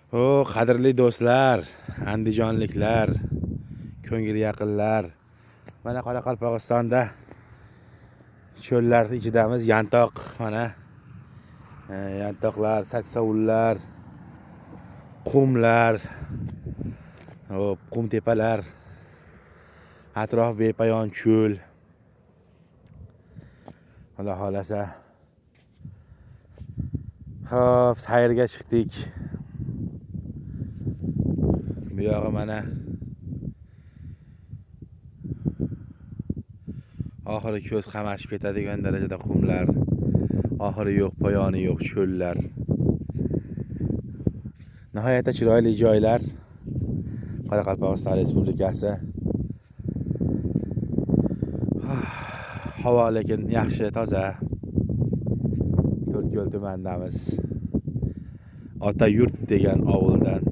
O, qadrli do'stlar, andijonliklar, ko'ngil yaqinlar. Mana Qoraqalpog'istonda cho'llar ichidamiz. Yantoq mana. Yantoqlar, saksovullar, qumlar, hop, qumtepalar. Atrof bepoyon cho'l. Xudo xolasa. Hop, sayrga chiqdik. Bu yog'i mana oxiri ko'z qamashib ketadigan darajada qumlar, oxiri yo'q, poyoni yo'q cho'llar. Nihoyatda chiroyli joylar. Qoraqalpog'iston Respublikasi. Havo lekin yaxshi, toza. To'rtko'l tumanidamiz. Ota yurt degan ovuldan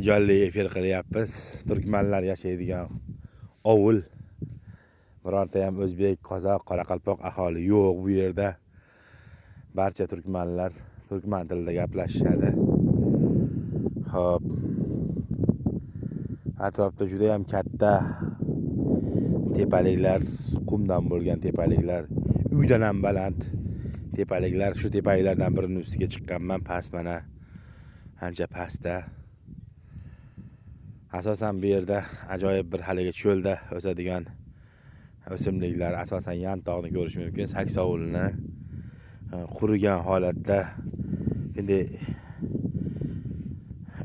jonli efir qilyapmiz. Turkmanlar yashaydigan ovul. Birorta ham o'zbek, qozoq, qoraqalpoq aholi yo'q bu yerda. Barcha turkmanlar turkman tilida gaplashishadi. Xo'p. Atrofda juda ham katta tepaliklar, qumdan bo'lgan tepaliklar, uydan ham baland tepaliklar. Shu tepaliklardan birini ustiga chiqqanman, past mana ancha pastda. Asosan bu yerda ajoyib bir haligi cho'lda o'sadigan o'simliklar, asosan yantoqni ko'rish mumkin, saksovulni qurigan holatda endi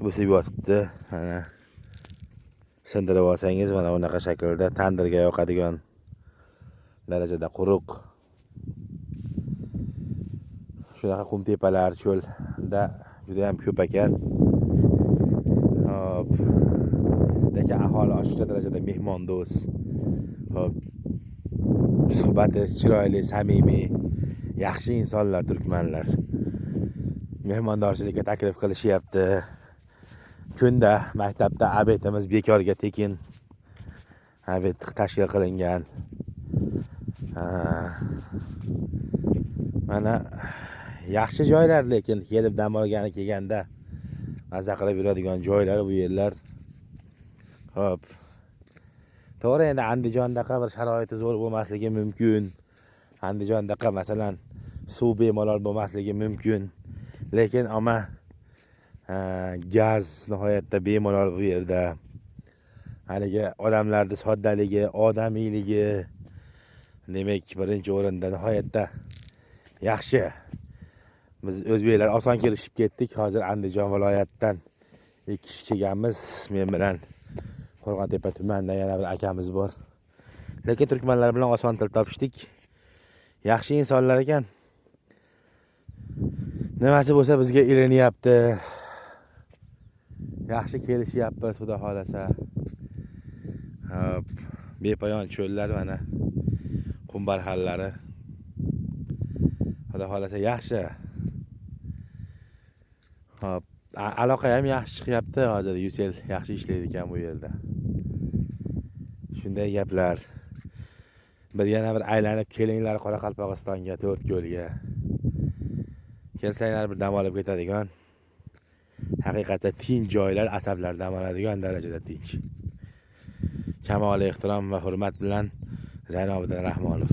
o'sib yotibdi. Mana sindirib olsangiz mana bunaqa shaklda tandirga yoqadigan darajada quruq. Shunaqa qumtepalar cho'lda juda ham ko'p ekan. Hop. Lekin aholi oshiqcha darajada mehmondo'st. Hop. Suhbati chiroyli, samimiy, yaxshi insonlar turkmanlar. Mehmondorchilikka taklif qilishyapti. Kunda maktabda обед imiz bekorga tekin обед tashkil qilingan. Ha. Mana yaxshi joylar, lekin kelib dam olgani kelganda maza qilib yuradigan joylar bu yerlar. Xo'p. To'g'ri, endi Andijondaqa bir sharoiti zo'r bo'lmasligi mumkin. Andijondaqa masalan suv bemalol bo'lmasligi mumkin. Lekin ammo gaz nihoyatda bemalol bu yerda. Haligi odamlarni soddaligi, odamiyligi demak birinchi o'rinda nihoyatda yaxshi. Biz o'zbeklar oson kelishib ketdik. Hozir Andijon viloyatidan 2 kishi kelganmiz. Men bilan Qo'rg'ontepa tumanidan yana bir akamiz bor. Lekin turkmanlar bilan oson til topishdik. Yaxshi insonlar ekan. Nimasi bo'lsa bizga ilinyapti. Yaxshi kelishyapmiz, xudo xolasa. Hop, bepoyon cho'llar mana. Qum barxanlari. Xudo xolasa yaxshi. Hop, aloqa ham yaxshi chiqyapti hozir. Ucell yaxshi ishlaydi ekan bu yerda. Shunday gaplar. Bir yana bir aylanib kelinglar Qoraqalpog'istonga, To'rtko'lga. Kelsanglar bir dam olib ketadigan haqiqatda tinch joylar, asablar dam oladigan darajada tinch. Kamol ehtirom va hurmat bilan Zaynobiddin Rahmonov.